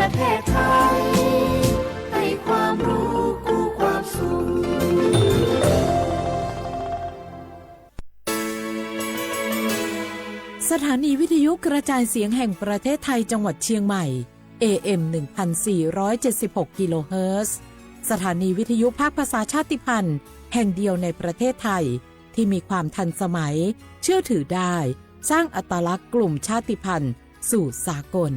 ประเทศไทย ให้ความรู้คู่ความสุข สถานีวิทยุกระจายเสียงแห่งประเทศไทยจังหวัดเชียงใหม่ เอ เอ็ม หนึ่งพันสี่ร้อยเจ็ดสิบหก กิโลเฮิรตซ์ สถานีวิทยุภาคภาษาชาติพันธุ์แห่งเดียวในประเทศไทย ที่มีความทันสมัย เชื่อถือได้ สร้างอัตลักษณ์กลุ่มชาติพันธุ์สู่สากล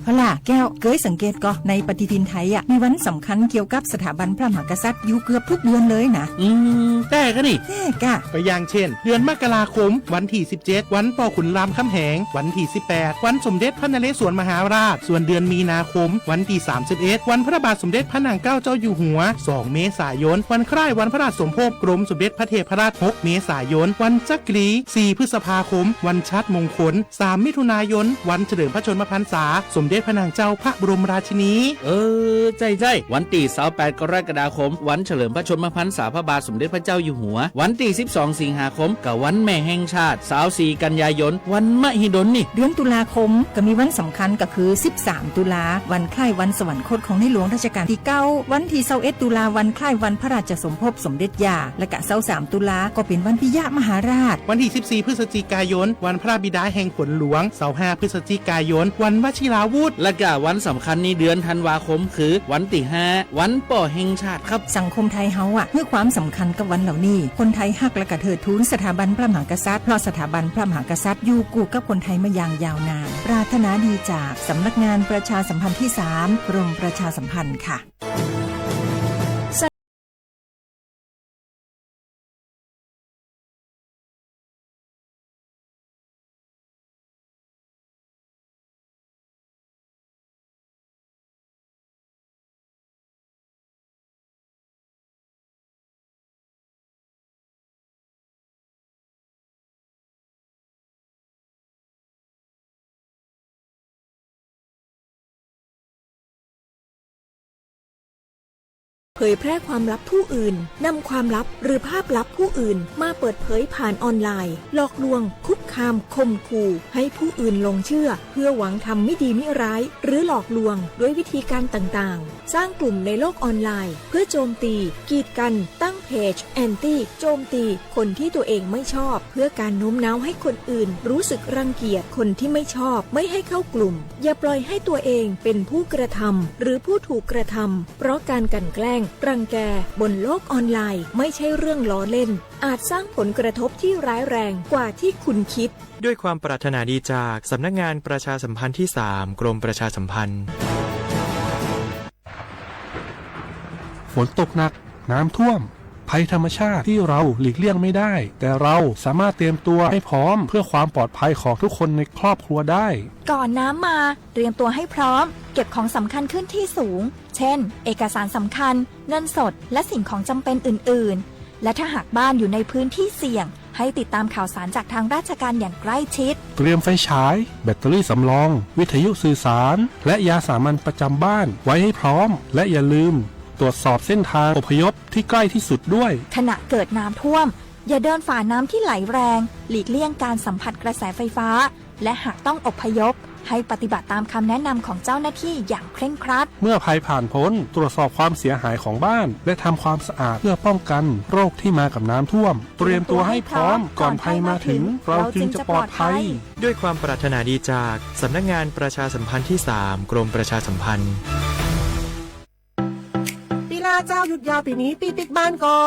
เอาล่ะแก้ว เกยสังเกตก่อ ในปฏิทินไทยอะ มีวันสำคัญเกี่ยวกับสถาบันพระมหากษัตริย์อยู่เกือบทุกเดือนเลยนะ อืม แต่ก็นี่ แต่กะ ก็อย่างเช่น เดือนมกราคม วันที่ สิบเจ็ด วันพ่อขุนรามคำแหง วันที่ สิบแปด วันสมเด็จพระนเรศวรมหาราช ส่วนเดือนมีนาคม วันที่ สามสิบเอ็ด วันพระบาทสมเด็จพระนางเกล้าเจ้าอยู่หัว สอง เมษายน วันคล้ายวันพระราชสมภพกรมสมเด็จพระเทพรัตน์ หก เมษายน วันจักรี สี่ พฤษภาคม วันชาติมงคล สาม มิถุนายน วันเฉลิมพระชนมพรรษา สมเด็จพระนางเจ้าพระบรมราชินี เออ ใจ้ใจ้ วันที่ สามสิบแปด กรกฎาคม วันเฉลิมพระชนมพรรษาพระบาทสมเด็จพระเจ้าอยู่หัว วันที่ สิบสอง สิงหาคม ก็วันแม่แห่งชาติ สามสิบสี่ กันยายน วันมหิดลนี่ เดือนตุลาคม ก็มีวันสำคัญก็คือ สิบสาม ตุลา วันคล้ายวันสวรรคตของในหลวงรัชกาลที่ เก้า วันที่ ยี่สิบเอ็ด ตุลา วันคล้ายวันพระราชสมภพสมเด็จย่า และกะ ยี่สิบสาม ตุลา ก็เป็นวันปิยมหาราช วันที่ สิบสี่ พฤศจิกายน วันพระบิดาแห่งฝนหลวง ยี่สิบห้า พฤศจิกายน วันวชิราวุธ และกะวันสำคัญในเดือนธันวาคมคือวันที่ ห้า วันป้อแห่งชาติครับ สังคมไทยเฮาอะ ให้ความสำคัญกับวันเหล่านี้ คนไทยฮักและกะเทิดทูนสถาบันพระมหากษัตริย์ เพราะสถาบันพระมหากษัตริย์อยู่คู่กับคนไทยมาอย่างยาวนาน ปรารถนาดีจากสำนักงานประชาสัมพันธ์ที่ สาม กรมประชาสัมพันธ์ค่ะ เผยแพร่ความลับผู้อื่น นำความลับหรือภาพลับผู้อื่นมาเปิดเผยผ่านออนไลน์ หลอกลวง คุกคาม ข่มขู่ ให้ผู้อื่นหลงเชื่อ เพื่อหวังทำไม่ดีไม่ร้าย หรือหลอกลวงด้วยวิธีการต่างๆ สร้างกลุ่มในโลกออนไลน์ เพื่อโจมตี กีดกัน ตั้งเพจ แอนตี้ โจมตี คนที่ตัวเองไม่ชอบ เพื่อการโน้มน้าวให้คนอื่นรู้สึกรังเกียจคนที่ไม่ชอบ ไม่ให้เข้ากลุ่ม อย่าปล่อยให้ตัวเองเป็นผู้กระทำ หรือผู้ถูกกระทำ เพราะการกลั่นแกล้ง รังแก บนโลกออนไลน์ ไม่ใช่เรื่องล้อเล่น อาจสร้างผลกระทบที่ร้ายแรงกว่าที่คุณคิด ด้วยความปรารถนาดีจากสำนักงานประชาสัมพันธ์ที่ สาม กรมประชาสัมพันธ์ ฝนตกหนัก น้ำท่วม ภัยธรรมชาติที่เราหลีกเลี่ยงไม่ได้ แต่เราสามารถเตรียมตัวให้พร้อมเพื่อความปลอดภัยของทุกคนในครอบครัวได้ ก่อนน้ำมา เตรียมตัวให้พร้อม เก็บของสำคัญขึ้นที่สูง เช่น เอกสารสำคัญ เงินสด และสิ่งของจำเป็นอื่นๆ และถ้าหากบ้านอยู่ในพื้นที่เสี่ยง ให้ติดตามข่าวสารจากทางราชการอย่างใกล้ชิด เตรียมไฟฉาย แบตเตอรี่สำรอง วิทยุสื่อสาร และยาสามัญประจำบ้านไว้ให้พร้อม และอย่าลืมตรวจสอบเส้นทางอพยพที่ใกล้ที่สุดด้วย ขณะเกิดน้ำท่วม อย่าเดินฝ่าน้ำที่ไหลแรง หลีกเลี่ยงการสัมผัสกระแสไฟฟ้า และหากต้องอพยพ ให้ปฏิบัติตามคำแนะนำของเจ้าหน้าที่อย่างเคร่งครัด เมื่อภัยผ่านพ้น ตรวจสอบความเสียหายของบ้าน และทำความสะอาดเพื่อป้องกันโรคที่มากับน้ำท่วม เตรียมตัวให้พร้อมก่อนภัยมาถึง เราจึงจะปลอดภัย ด้วยความปรารถนาดีจากสำนักงานประชาสัมพันธ์ที่ สาม กรมประชาสัมพันธ์ พี่ล่าเจ้า หยุดยาวปีนี้ พี่ปิ๊กบ้านก่อ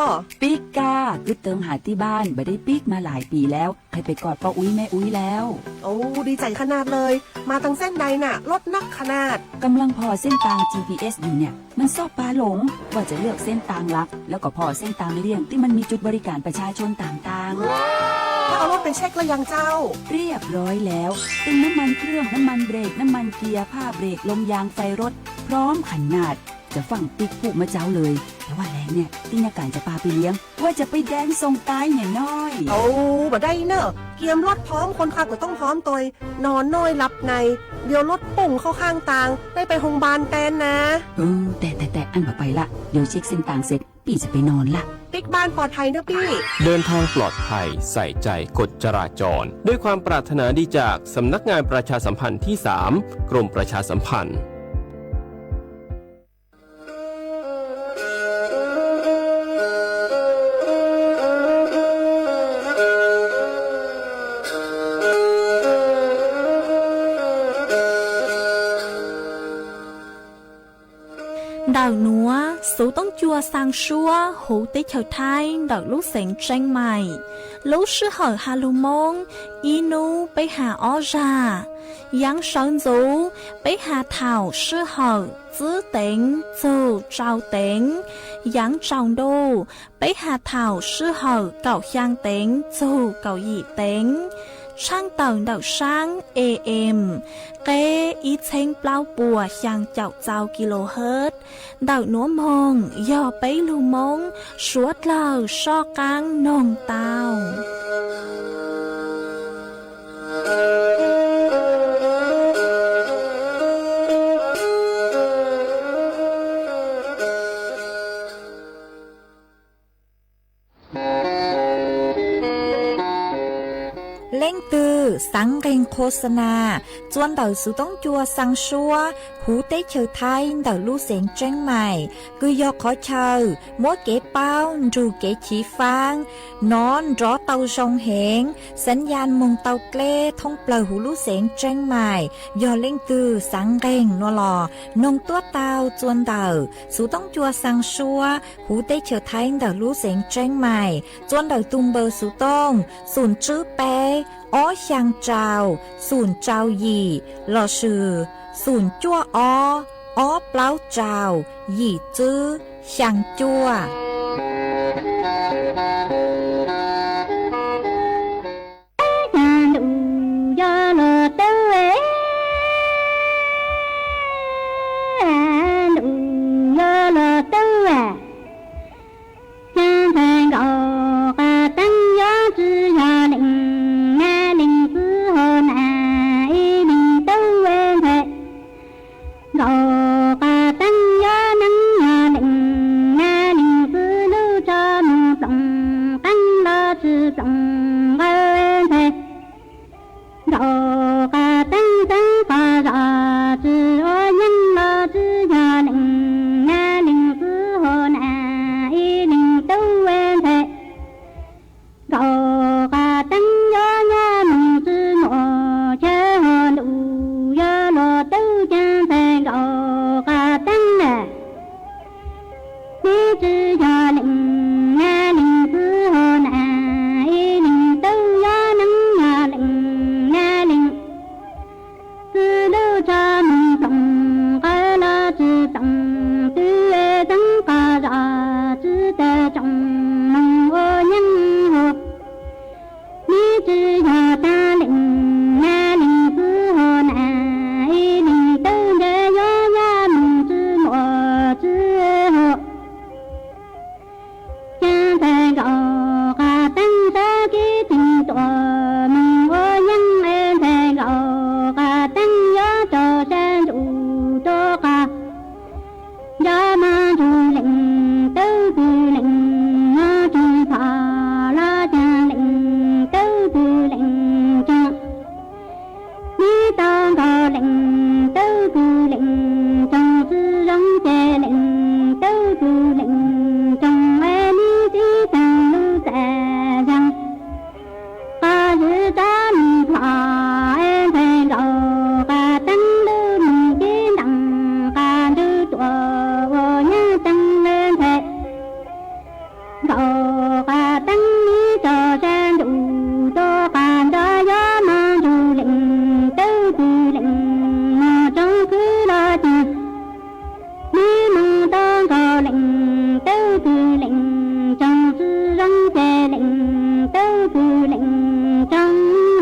ปิ๊กกา กึ๊ดเติมหาที่บ้าน บ่ได้ปิ๊กมาหลายปีแล้ว ให้ไปกอดป้าอุ๊ยแม่อุ๊ยแล้ว โอ้ ดีใจขนาดเลย มาทางเส้นใดน่ะ รถนักขนาด กำลังผ่อเส้นทาง จีพีเอส อยู่เนี่ย มันชอบพาหลง ว่าจะเลือกเส้นทางลัก แล้วก็ผ่อเส้นทางเลี่ยงที่มันมีจุดบริการประชาชนต่างๆ แล้วเอารถไปเช็คแล้วยังเจ้า เรียบร้อยแล้ว เติมน้ำมันเครื่อง น้ำมันเบรก น้ำมันเกียร์ ผ้าเบรก ลมยาง ไฟรถ พร้อมขนาด จะฟั่งปิ๊กพูดมาเจ้าเลย แต่ว่าแลงเนี่ย ที่ยาการจะปาไปเลี้ยง ว่าจะไปแดนส่งตายเนี่ยน้อย โอ้ บ่ได้เนอะ เกียมรถพร้อม คนขับก็ต้องพร้อมตวย นอนน้อยหลับใน เดี๋ยวรถปุ่งเข้าข้างตาง ได้ไปโรงพยาบาลแทนนะ เออ แต่ แต่ แต่ อันบ่ไปละ เดี๋ยวเช็คเส้นทางเสร็จ เดินทางปลอดภัย ใส่ใจกฎจราจร ด้วยความปรารถนาดีจากสำนักงานประชาสัมพันธ์ที่สาม กรมประชาสัมพันธ์ Ntawm nuav xuv toob cua xaa suab huv teb chaws Thaib ntawm lub xeev Tseeb Mais. Lub sij hawm has lug Moob, ib nub peb has ob zag. Yaav sawv ntxuv, peb has thaum sij hawm tsib teev txug rau teev. Yaav tsaus ntuj, peb has thaum sij hawm kaum xyaa teev txug kaum yim teev. Tshaaj tawm ntawm saab A M, qeb ib txheeb plaub puas xyaa caum txau kilohertz. Ntawm nuav moog yog peb lug Moob suav dlawg soj qaab noog tau. Leej twg xaav nqeeg qhua xa nas txua ntawm xuv toob cua xaa suab huv teb chaws Thaib ntawm lub xeev Tseeb Mais, kws yog qhov chaw muab kev paub nrug kev chiv faab, nov nrov tau zoo heev, xaav yaj moog tau dleb thoob plawg huv lub xeev Tseeb Mais. Yog leej twg xaav nqeeg nuav los noog tuab tau txua ntawm xuv toob cua xaa suab huv teb chaws Thaib ntawm lub xeev Tseeb Mais, txua ntawm tug npawb xuv tooj xoom tswb peb ob xyaa rau xoom rau yim lossis xoom cuaj ob ob plaub rau yim tswb xyaa cuaj. Caag ntuj yog luag tub, ntuj yog luag tub, caag ntxhais nkaus qas teeb, yuav tsi yog leej na leej txwv hov na, ib leej tub ntxhais nkaus qas teeb, yuav neeb yog leej na leej txwv, lub tso moog ploom qeeb los tsi ploom nqawd ntxhais nkaus qas teeb, xeeb qos zog tsi ua nyeeb los tsi yog leej na leej txwv hov na, ib leej tub ntxhais nkaus qas teeb, yuav nyob moog tsi muaj chaw hov, ntuj yog luag tub, caag ntxhais nkaus qas teeb na. Neb tsi yog leej na leej txwv hov na, ib leej tub, yuav neeb yog leej na leej txwv, lub tso moog ploom nqawd los tsi ploom twg, xeeb qos zog tsi tawg tsoom moog ua nyeeb hov. Neb tsi yog taag leej na leej txwv hov na, ib leej tub, ntshe yuav nyob moog tsi muaj tsi hov. Caag ntxhais nkaus qas teeb, sawv kev tseem tuaj moog ua nyeeb, ntxhais nkaus qas teeb, yuav rau sab ntuj tuaj qas nco, moog nrug leej tub kws leej moog tsoog phom los, caag leej tub kws leej tsoog. Neb tau nkaus leej tub kws leej tsoog tsi zoo, ces leej tub kws leej tsoog es neb tsi taag lub txais zoo. Qas zws rov moog phom, ntxhais nkaus qas teeb, lub moog kev ntaam qas nrug tuaj ua nyaab teeb, ntxhais nkaus qas teeb, neb rau sab ntuj tuaj qas nco, yuav moog nrug leej tub kws leej moog tsoog khwb los caag. Neb moog tau nkaus leej tub kws leej tsoog tsi zoo, ces leej tub kws leej tsoog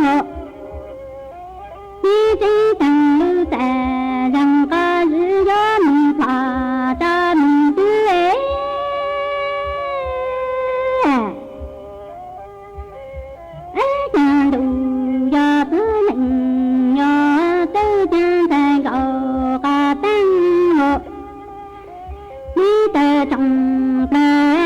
hov. Neb tsi taag lub txais zoo, qas zws yuav moog phom rov moog twg es. Caag ntuj yog txwv leej yog tub, caag ntxhais nkaus qas teeb hov. Neb tawg tsoom plawg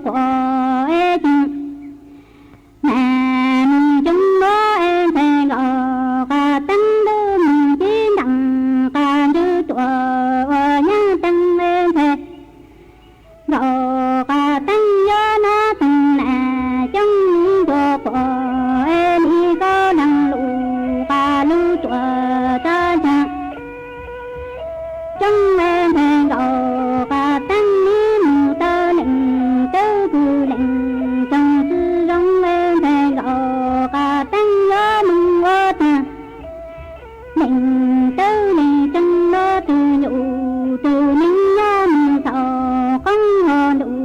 quas es ceev, nas mus coob luaj es ntxhais nkaus qas teeb lub mus cib ntees qas ntswg tuam uas nyab teeb es ntxhais nkaus qas teeb yuav nov toog nas coob li ncua quas es li koj leeg lus qas lub tuam tsa ntsag coob es ntxhais nkaus qas teeb li mus taw lees tawb kws lees tsoom tsi zoo es ntxhais nkaus qas teeb yuav moog ua tag lees tawb lees tsoom los tug nyuj tug neeg nyob moog thaum qoob hov ntuj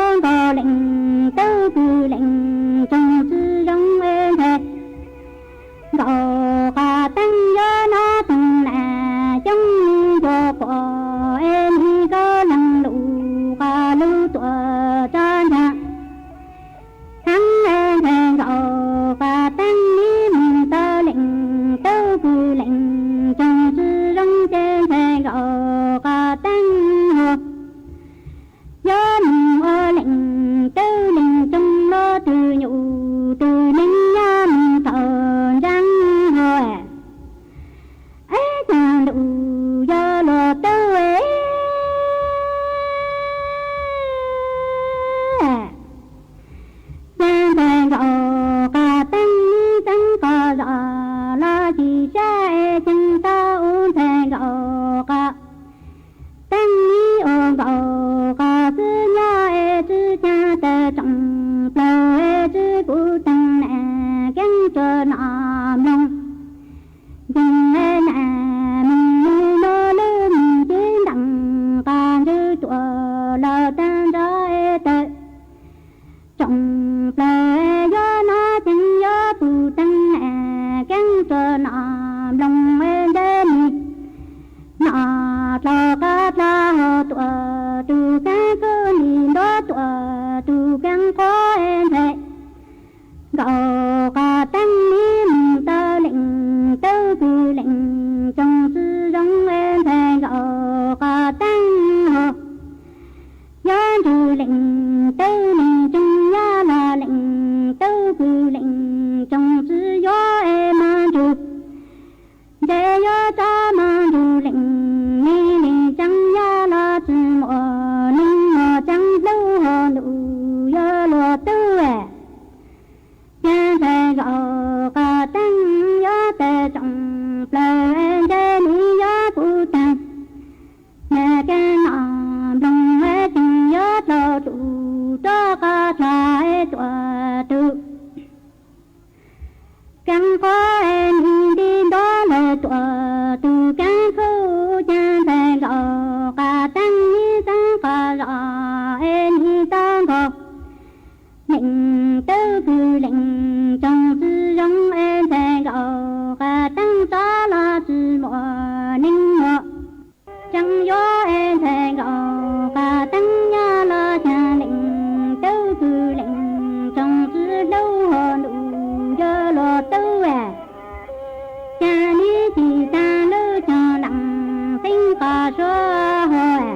yuav luag tub. Ces ntxhais nkaus qas teeb tseem tau ntxhais nkaus qas teeb li ua nkaus txwv qas yeeb ntws lees na lees txwv nyob es ceev yuav tsi nov toog nas coob li ncua quas es ceev nas moog li luag ntxhais nkaus qas teeb lub moog cib le ntees qas ntswg tuam uas nyab teeb yuav moog tau nkaus lees tawb kws lees tsoom tsi zoo es ntxhais nkaus qas teeb yuav nov toog nas coob li ncua quas es li koj leeg lus qas lub tuam tsa ntsag heev es ntxhais nkaus qas teeb li mus taw lees tawb kws lees tsoom tsi zoo ces ntxhais nkaus qas teeb hov yuav moog ua lees tawb lees tsoom los tug nyuj tug neeg nyob moog thaum ntsaab hov es caag ntuj yuav luag tub es ces ntxhais nkaus qas teeb li txeeb qas zos los tsis sab es ceev tau ntxhais nkaus qas teeb li ua nkaus qas xwb nyob es tsi caag tawm tsoom plawg es tsi pum teeg nas keeb tsuas nom nploog nkeeg es nas moog li luag lwb moog cib ntees qas ntswg tuam lawm tag nrho es tawm tsoom plawg es yuav nov ceev yuav pum teeg nas keeb tsuas nom nploog es ntsej mi nom dlau qab dlab hov tuam tug keeb kub li ntuab tuam tug keeb quab es ntxhais nkaus qas teeb li moog taw lees tawb kws lees tsoom tsi zoo es ntxhais nkaus qas teeb hov yuav ntswg lees tawb lees tsoom nyob los lees tawb kws lees tsoom tsi yuav es mas ntswg ntse yuav tso mas ntswg lees li lees tseeb nyob los tsi muaj neeg muaj tseeb lub hov ntuj yuav luag tub ces ntxhais nkaus qas teeb yuav tawm tsoom plawg es ntsej mi yuav pum teeg nas keeb nom nploog es ceev yuav dlau tus rov qab dlab es tuam tug keeb quab es nti nti ntuab lawm tuam tug keeb kub ces ntxhais nkaus qas teeb li txeeb qas zos es nti tau nkaus lees tawb kws lees tsoom tsi zoo es ntxhais nkaus qas teeb tso los tsi muaj neeg muaj tseeb yuav es ntxhais nkaus qas teeb nyob los caag lees tawb kws lees tsoom tsi lub hov ntuj yuav luag tub es caag li tsis taag lub caag lees xeeb qas suav hov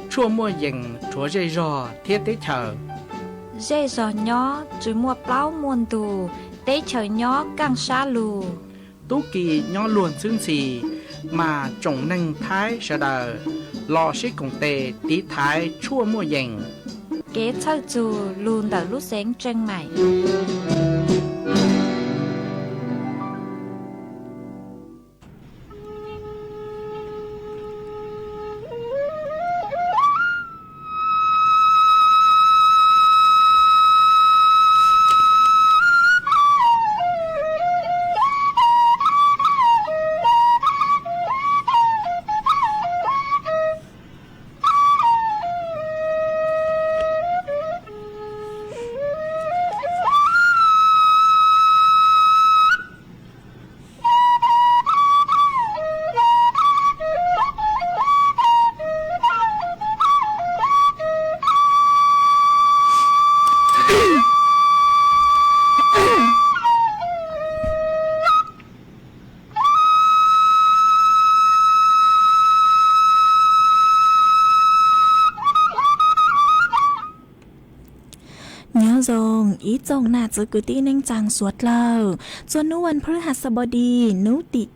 Tshuaj muaj yees rhuav zej zog thiab teb chaws. Zej zog nyob tsi muaj plaub muaj ntug, teb chaws nyob kaaj sab lug. Tub ki nyob luag ntxhwb ntxhi, mas tsoom neeg Thaib sawv daws los sib koom tes tiv thaiv tshuaj muaj yees. Kev txhawj txug lug ntawm lub xeev Tseej Maim. Ib tsoom nam txwv kwv tij neej tsaa suav dlawg, txuas nub vas phwv has xab npau dis nub tim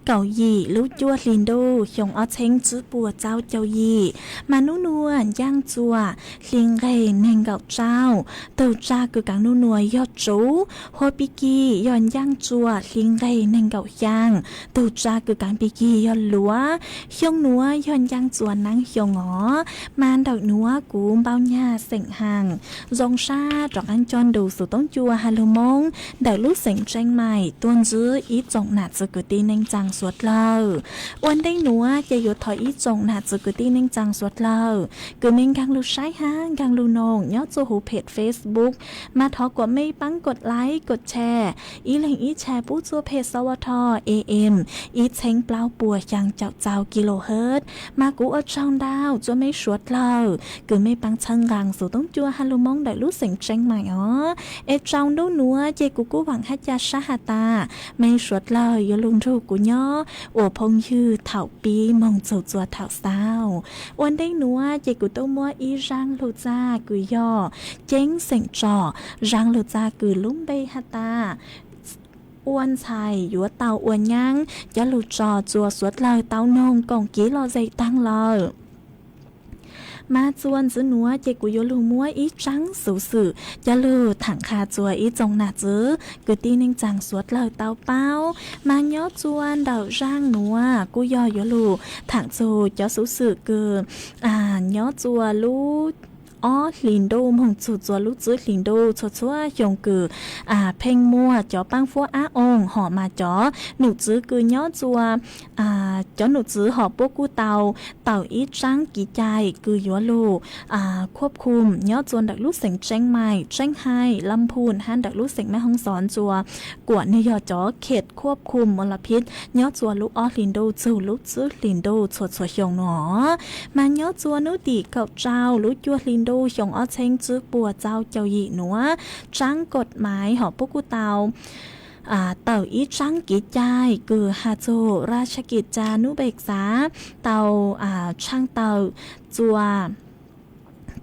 kaum yim lub cuaj hli ntuj xyoo ob txheeb tsib puas txaus caum yim, mas nub nuav ncaaj txuas hli nqeg neeg nkaum rau. Tug tsa kws kaav nub nuav yog tsuv, hua pig kig yog ncaaj txuas hli nqeg neeg nkaum xyaa. Tug tsa kws kaav pig kig yog luav. Xyoo nuav yog ncaaj txuas naav xyoo os. Mas ntawm nuav kuv npau nyag xeem haas zoo sab rov qaab coj ntu xuv toob cua has lug Moob ntawm lub xeem Tseeb Mais tuaj ntsib ib tsoom nam txwv kwv tij neej tsaa suav dlawg. Ua ntej nuav ces yuav thov ib tsoom nam txwv kwv tij neej tsaa suav dlawg kws mej nkaag lug saib hab nkaag lug noog nyob txuj huv phem Facebook, mas thov kuas mej paab kod like kod share, ib leeg ib share pub txuj phem xov ua tho AM ib txheeb plaub puas xyaa caum txaus kilohertz. Mas kuv ua tsaug ntau txuj mej suav dlawg kws mej paab txhawb nqaa xuv toob cua has lug Moob ntawm lub xeem Tseeb Mais os. Es tsaus ntuj nuav ces kuv kuj vaam hab ca sab has tas mej suav dlawg yuav lug nrug kuv nyob ua phooj ywg thaum pib moog txug txuas thaum xaus. Ua ntej nuav ces kuv tuaj muab ib zaaj lug txag kws yog ceeb xeem tso, zaaj lug txag kws lub npe has tas ua ntxhais yuav tau ua nyaab coj lug tso txuas suav dlawg tau noog koom kiv lom zem taag lawm. Mas txuas ntxiv nuav ces kuv yuav lug muab ib tsaab xuv xwm coj lug thaam qha txuas ib tsoom nam txwv kwv tij neej tsaa suav dlawg tau paub. Mas nyob txuas ntawm zaaj nuav kuj yog yuav lug thaam txug cov xuv xwm kws nyob txuas lub ob hlis ntuj moog txug txuas lub tsib hlis ntuj txhua txhua xyoo kws pheej muaj cov paab fuab ab oo hom mas cov num txwv kws nyob txuas cov num txwv hom puab kuj tau tawm ib tsaab kev cai kws yuav lug khuab khum nyob txuas ntawm lub xeem Tseeb Mais, Tseeb Hais, Lam Phum hab ntawm lub xeem Maj Hoob Xov txuas kuam nwg yog cov khet khuab khum mos las phib nyob txuas lub ob hlis ntuj txug lub tsib hlis ntuj txhua txhua xyoo nuav. Mas nyob txuas nub tim kaum rau lub cuaj hlis ntuj xyoo ob txheeb tsib puas txaus caum yim nuav, tsaab kod mais hom puab kuj tau tawm ib tsaab kev cai kws has txug Raj Kit Ca Nub Pej Xav tau tshaj tawm txuas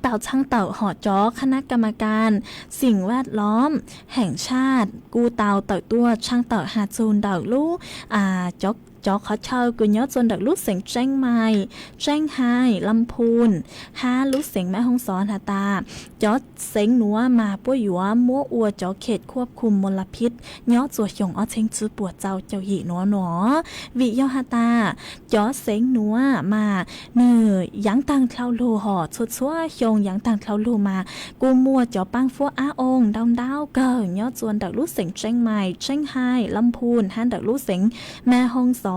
tau tshaj tawm hom cov khab nab kam mas kas xeem vaj lom heem tshaj kuj tau tawm tuaj tshaj tawm has txug ntawm lub cov qhov chaw kws nyob txuas ntawm lub xeem Tseeb Mais, Tseeb Hais, Lam Phum hab lub xeem Maj Hoob Xov has tas cov xeev nuav mas puab yuav muab ua cov khet khuab khum mos las phib nyob txuas xyoo ob txheeb tsib puas txaus caum yim nuav nuav. Vim yog has tas cov xeev nuav mas nwg yaav taag dlhau lug hom txhua txhua xyoo yaav taag dlhau lug mas kuj muaj cov paab fuab ab oo ntau ntau kawg nyob txuas ntawm lub xeem Tseeb Mais, Tseeb Hais, Lam Phum hab ntawm lub xeem Maj Hoob Xov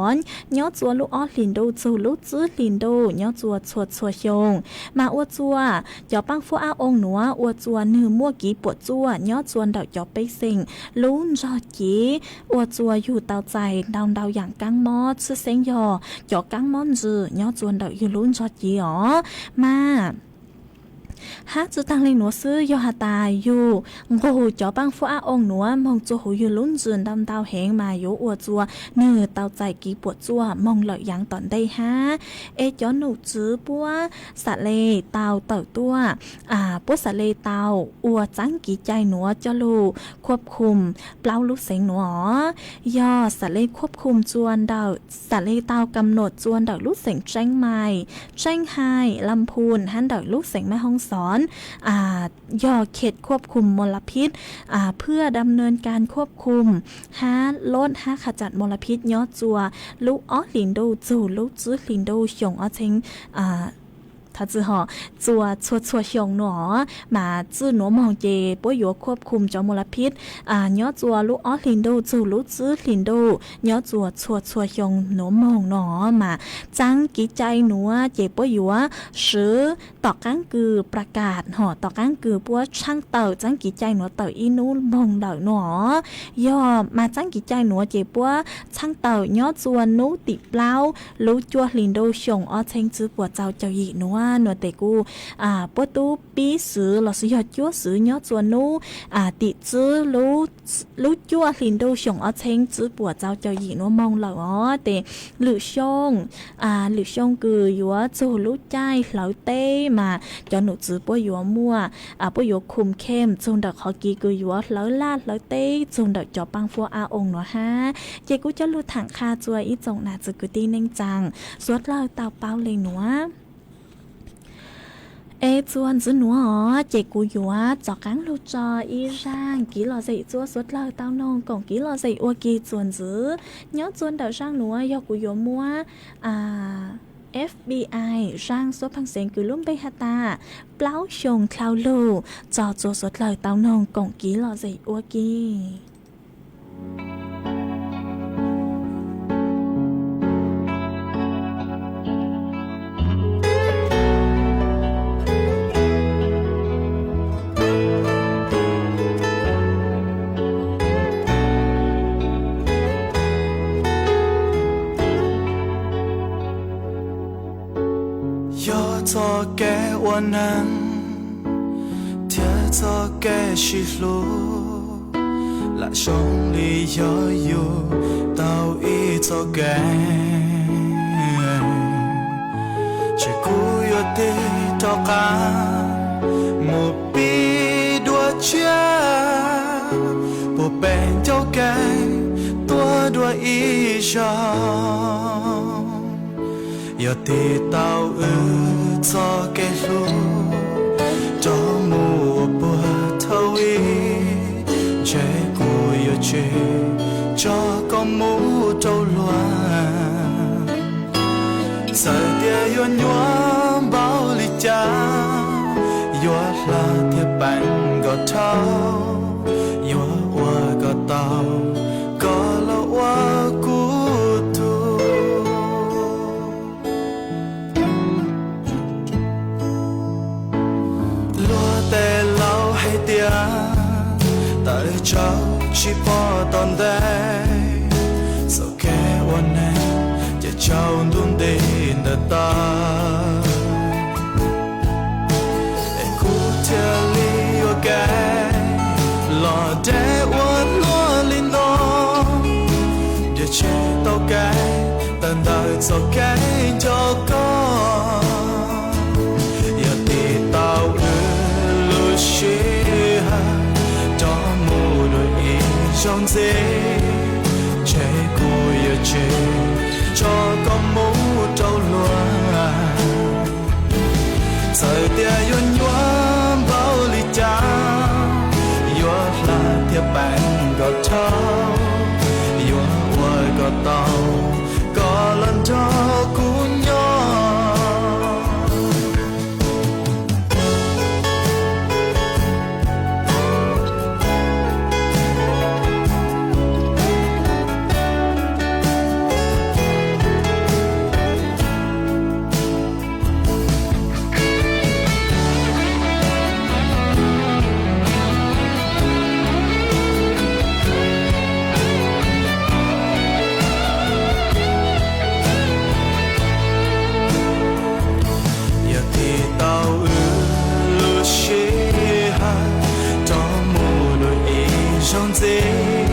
nyob txuas lub ob hlis ntuj txug lub tsib hlis ntuj nyob txuas txhua txhua xyoo. Mas ua txuas cov paab fuab ab oo nuav ua txuas nwg muaj kev puam tsuaj nyob txuas ntawm cov pej xeem lub ntsog cev, ua txuas yug tau txais ntau ntau yaam kaab mob tshwj xeeb yog cov kaab mob ntsws nyob txuas ntawm yug lub ntsog cev os. Mas hab tsi taag le nuav xwb yog has tas yug nqug cov paab fuab ab oo nuav moog txuas huv yug lub ntsws ntau ntau heev mas yuav ua txuas nwg tau txais kev puam tsuaj moog lawm yaav tom ntej hab. Es cov num txwv puab xam le tau tawm tuaj, puab xam le tau ua txaab kev cai nuav coj lug khuab khum plaub lub xeev nuav os. Yog xam le khuab khum txuas ntawm, xam le tau kam nuam txuas ntawm lub xeem Tseeb Mais, Tseeb Hais, Lam Phum hab ntawm lub xeem Maj Hoob Xov yog khet khuab khum mos las phib, phwj dam nws kas khuab khum hab lub hab qha tsam mos las phib nyob txuas lub ob hlis ntuj txug lub tsib hlis ntuj xyoo ob txheeb txhua txhua xyoo nuav. Mas txij nuav moog ces puab yuav khuab khum cov mos las phib nyob txuas lub ob hlis ntuj txug lub tsib hlis ntuj nyob txuas txhua txhua xyoo nuav moog nuav. Mas txaab kev cai nuav ces puab yuav swv tom qaab kws pla kas hom tom qaab kws puab tshaaj tawm txaab kev cai nuav tawm ib nub moog lawm nuav. Yog mas txaab kev cai nuav ces puab tshaaj tawm nyob txuas nub tim plaub lub cuaj hlis ntuj xyoo ob txheeb tsib puas txaus caum yim nuav. nuav tes kuv puab tub pib xwv los sis yog cuab xwv nyob txua nub tim txwb lub cuaj hli ntuj xyoo ob txheeb tsib puas txaus caum yim nuav moog lawm os. Tes lwm xyoo, lwm xyoo kws yuav txug lub caij hlawv teb mas cov num txwv puab yuav muaj, puab yuav khum khem txug ntawm qhov kiv kws yuav hlawv laj hlawv teb txug ntawm cov paab fuab ab oo nuav hab. Ces kuv coj lug thaam qha txua ib tsoom nam txiv kwv tij neej tsaa suav dlawg tau paub le nuav. Es txuas ntxiv nuav os ces kuv yuav tov qaab lug tso ib zaaj kiv lom zem txua suav dlawg tau noog koom kiv lom zem ua ke txuas ntxiv. Nyob txua ntawm zaaj nuav yog kuv yuav muab FBI zaaj suab pheej xeev kws lub npe has tas plaub xyoo dlhau lug tso txua suav dlawg tau noog koom kiv lom zem ua ke. Yog txoj kev ua neeg thiab txoj kev sib hlub, lam zoo li yog yug tau ib txoj kev, ces kuv yuav tig rov qab mus pib dua tshiab, puag pem ncauj kev tuaj dua ib zaug. Yog tig tau wb txoj kev hlub rov mus ua puag thaum ub, ntshe kuv yuav tsis tso koj mus rau luag. Txawm tias yuav nyuaj npaum li cas, yuav hla thiab peem kom dhau, yuav ua kom tau koj los ua kuv tug. Luag tej laus hais tias tawv tsaug tsis pom tom ntej, txoj kev ua neeg ces tsaus ntuj nti ntawm taw. Es kuv thiaj li yuav kev los deb ua luaj li no, nrhiav tsis tau kev tawm ntawm txoj kev nco koj. Yog tig tau wb lub sij hawm rov mus dua ib zaug ntxiv, ntshe kuv yuav tsis tso koj mus rau luag. Txawm tias yuav nyuaj npaum li cas, yuav hla thiab peem kom dhau, yuav ua kom tau koj los nrog kuv nyob. Yog tig tau wb lub sij hawm rov mus dua ib zaug ntxiv,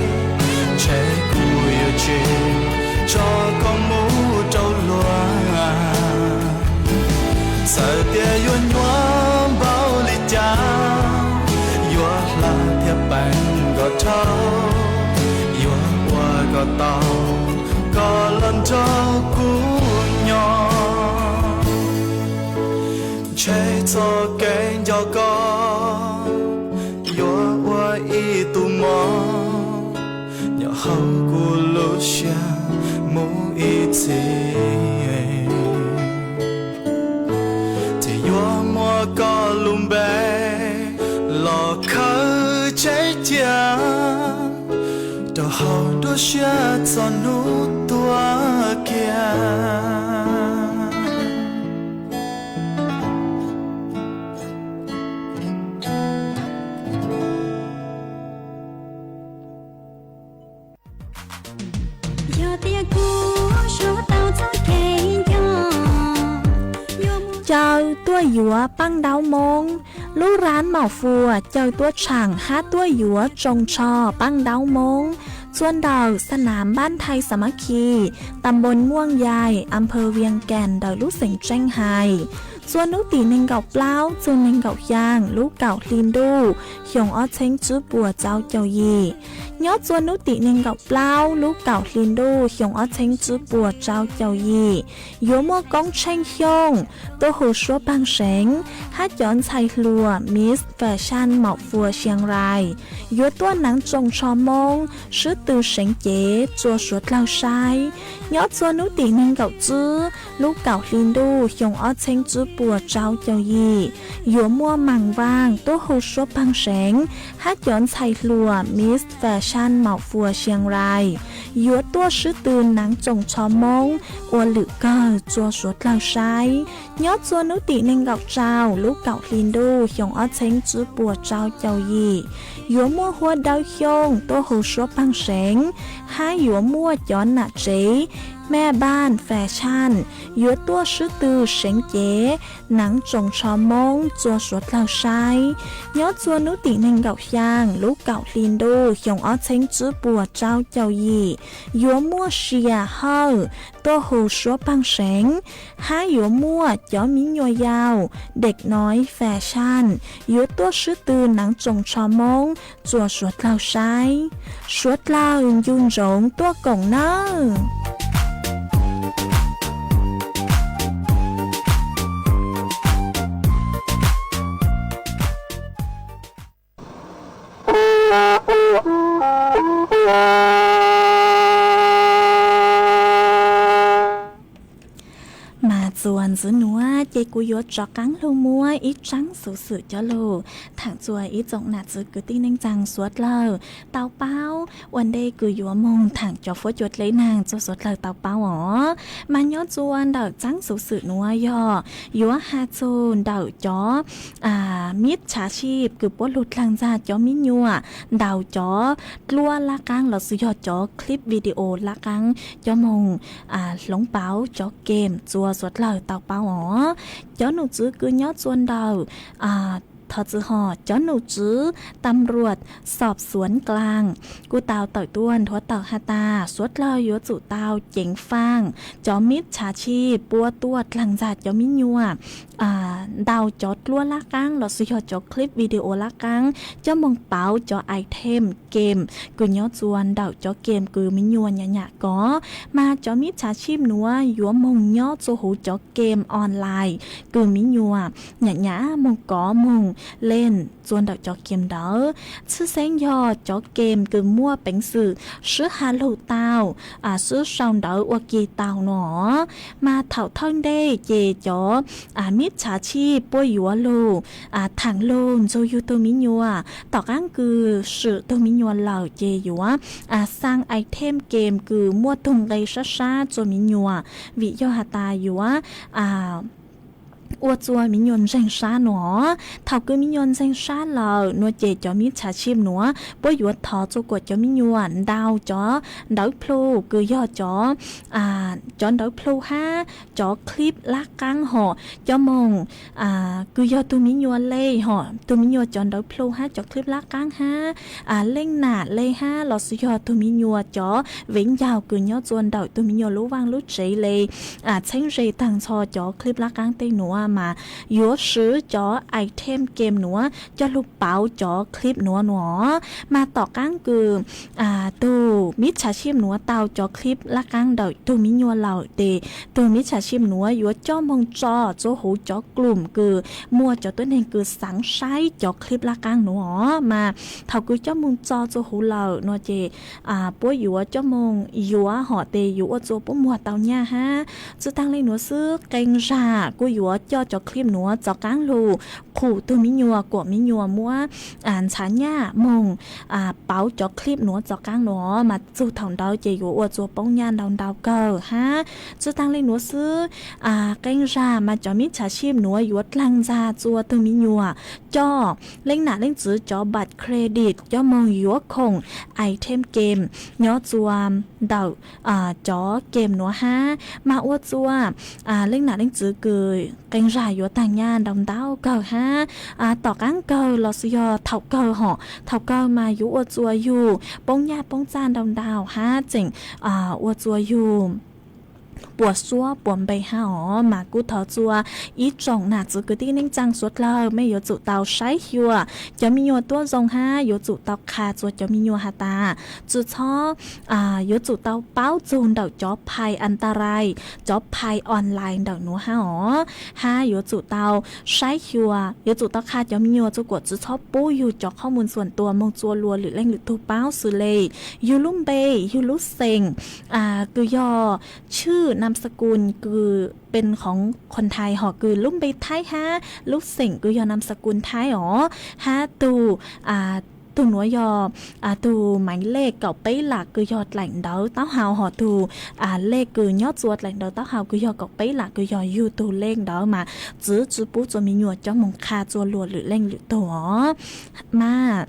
ntshe kuv yuav tsis tso koj mus rau luag. Txawm tias yuav nyuaj npaum li cas, yuav hla thiab peem kom dhau, yuav ua kom tau koj los nrog kuv nyob. Ntshe txoj kev nco koj yuav ua ib tug mov nyob hauv kuv lub siab mus ib txhis, thiaj yuav muab koj lub npe los khawb tsev cia rau hauv nruab siab txog hnub tuag kiag. Yog tias kuv suav tau txoj kev nco, yuav mus Caw tuaj yuav paj ntaub Moob. Lub rab maum fuas caw tuaj tshaam hab tuaj yuav tsoos tsho paj ntaub Moob. Txua ntawm xas nam npab nthai Xas Mab Khi, ta npoo Muaj Yais, a phawv Vias Kas ntawm lub xeev Tseej Hais. Txua hnub tim neeg nkaum plaub txug neeg nkaum xyaa lub kaum hli ntuj xyoo ob txheeb tswb puas rau caum yim. Nyob txua hnub tim neeg nkaum plaub lub kaum hli ntuj xyoo ob txheeb tswb puas rau caum yim, yuav muaj Koob Tsheej Xyooj tuaj hu suab paag seev hab cov ntxhais hluas Miss Fashion maum fuas Siang Rais yuav tuaj naav tsoos tsho Moob, swb tw seev cev rua suav dlawg saib. Nyob txua hnub tim neeg nkaum tswb lub kaum hli ntuj xyoo ob txheeb tswb puas rau caum yim, yuav muaj Maam Vaaj tuaj hu suab paag seev hab cov ntxhais hluas Miss Fashion maum fuas Siang Rais yuav tuaj swb tw naav tsoos tsho Moob ua lwm kawg rua suav dlawg saib. Nyob txua hnub tim neeg nkaum rau lub kaum hli ntuj xyoo ob txheeb tswb puas rau caum yim, yuav muaj Huab Dawb Xyooj tuaj hu suab paag seev hab yuav muaj cov nam tsev Mej Npaaj Fashion yuav tuaj swb tw seev cev naav tsoos tsho Moob rua suav dlawg saib. Nyob txua hnub tim neeg nkaum xyaa lub kaum hli ntuj xyoo ob txheeb tswb puas rau caum yim, yuav muaj Sia Hawj tuaj hu suab paag seev hab yuav muaj cov miv nyuas yau Dej Noi Fashion yuav tuaj swb tw naav tsoos tsho Moob rua suav dlawg saib. Suav dlawg ncu ntsoov tuaj koom nawb. Mas txuas ntxiv nuav ces kuv yuav rov qaab lug muab ib tsaab xuv xwm coj lug thaam txuas ib tsoom nam txiv kwv tij neej tsaa suav dlawg tau paub ua ntej kws yuav moog thaam cov fuab cua dleb naag rua suav dlawg tau paub os. Mas nyob txua ntawm tsaab xuv xwm nuav yog yuav has txug ntawm cov mib tshaav sib kws puab lug dlaag ntxag cov miv nyuas ntaus cov dluab lab qaab lossis yog cov clip video lab qaab coj moog hloov pauv cov game rua suav dlawg tau paub os. Cov nom tswv kws nyob txua ntawm thov txwv hom cov nom tswv tam ruam xob xuav dlaag kuj tau tawm tuaj nthuav tawm has tas suav dlawg yuav tsum tau ceev faaj cov mib tshaav sib puab tuaj dlaag ntxag cov miv nyuas ntaus cov dluab lab qaab lossis yog cov clip video lab qaab coj moog pauv cov item game kws nyob txua ntawm cov game kws miv nyuas nyam nyam kov. Mas cov mib tshaav sib nuav yuav moog nyob txua huv cov game online kws miv nyuas nyam nyam moog kov moog leej txua ntawm cov game ntawd. Tshwj xeeb yog cov game kws muaj peev xwm sib has lug tau, sib sau ntawv ua ke tau no. Mas thaum thawj ntej ces cov mib tshaav sib puab yuav lug thaam lug ntxug yug tug miv nyuas tom qaab kws swm tug miv nyuas lawm ces yuav xaa item game kws muaj tug nqe sab sab rua miv nyuas vim yog has tas yuav ua txua miv nyuas ntseeg sab no. Thaum kws miv nyuas ntseeg sab lawm no ces cov mib tshaav sib nuav puab yuav thov txua kuas cov miv nyuas ntaus cov ntawv plhu kws yog cov cov ntawv plhu hab cov clip lab qaab hom coj moog kws yog tug miv nyuas le hom tug miv nyuas cov ntawv plhu hab cov clip lab qaab hab leej nam le hab lossis yog tug miv nyuas cov vev ncaug kws nyob txua ntawm tug miv nyuas lub vaaj lub tsev le txheeb ze taag nrho cov clip lab qaab tej nuav mas yuav swv cov item game nuav coj lug pauv cov clip nuav no. Mas tom qaab kws tug mib tshaav sib nuav tau cov clip lab qaab ntawm tug miv nyuas lawm tes tug mib tshaav sib nuav yuav coj moog tso txua huv cov klum kws muaj cov tuab neeg kws xaav saib cov clip lab qaab nuav. Mas thaum kws coj moog tso txua huv lawm no ces puab yuav coj moog yuav hom tes yuav ua txua puab muag tau nyaj hab. Tsi taag le nuav xwb, qee zag kuj yuav coj cov clip nuav tov qaab lug qhum tug miv nyuas kuas miv nyuas muab ntxhaav nyaj moog pauv cov clip nuav tov qaab nuav mas txug thaum ntawd ces yuav ua txua poob nyaj ntau ntau kawg hab. Tsi taag le nuav xwb, qee zag mas cov mib tshaav sib nuav yuav dlaag ntxag txua tug miv nyuas coj leej nam leej txiv cov bat credit coj moog yuav khoom item game nyob txua ntawm cov kem nuav hab mas ua rua leej nam leej txwv kws qee zag yuav taag nyaj ntau ntau kawg hab tom qaab kawg los yog thaum kawg hom, thaum kawg mas yuav ua rua yug poob nyaj poob txag ntau ntau hab tseem ua rua yug puas suab puas npe hab os. Mas kuv thov rua ib tsoom nam txwv kwv tij neej tsaa suav dlawg, mej yuav tsum tau saib xyuas cov me nyuam tuab zoo hab yuav tsum tau qha rua cov me nyuam has tas tsi txhob, yuav tsum tau paub txug ntawm cov phais antarai, cov phais online ntawm nuav hab os. Hab yuav tsum tau saib xyuas, yuav tsum tau qha cov me nyuam rua kuas tsi txhob pub yug cov qhov muag xuam tuas moog rua luas lwm leej lwm tug paub xws le yug lub npe, yug lub xeem kws yog tshwj nam sa kus kws pes khoov qhov nthais hom kws lub npe thaib hab lub xeem kws yog nam sa kus thaib os. Hab tug, tug nuav yog tug maiv lej kaum peb lam kws yog dlaim ntawv taub hau hom tug lej kws nyob rua dlaim ntawv taub hau kws yog kaum peb lam kws yog yug tug lej ntawv mas txwv tsi pub rua me nyuam coj moog qha rua luas lwm leej lwm tug os. Mas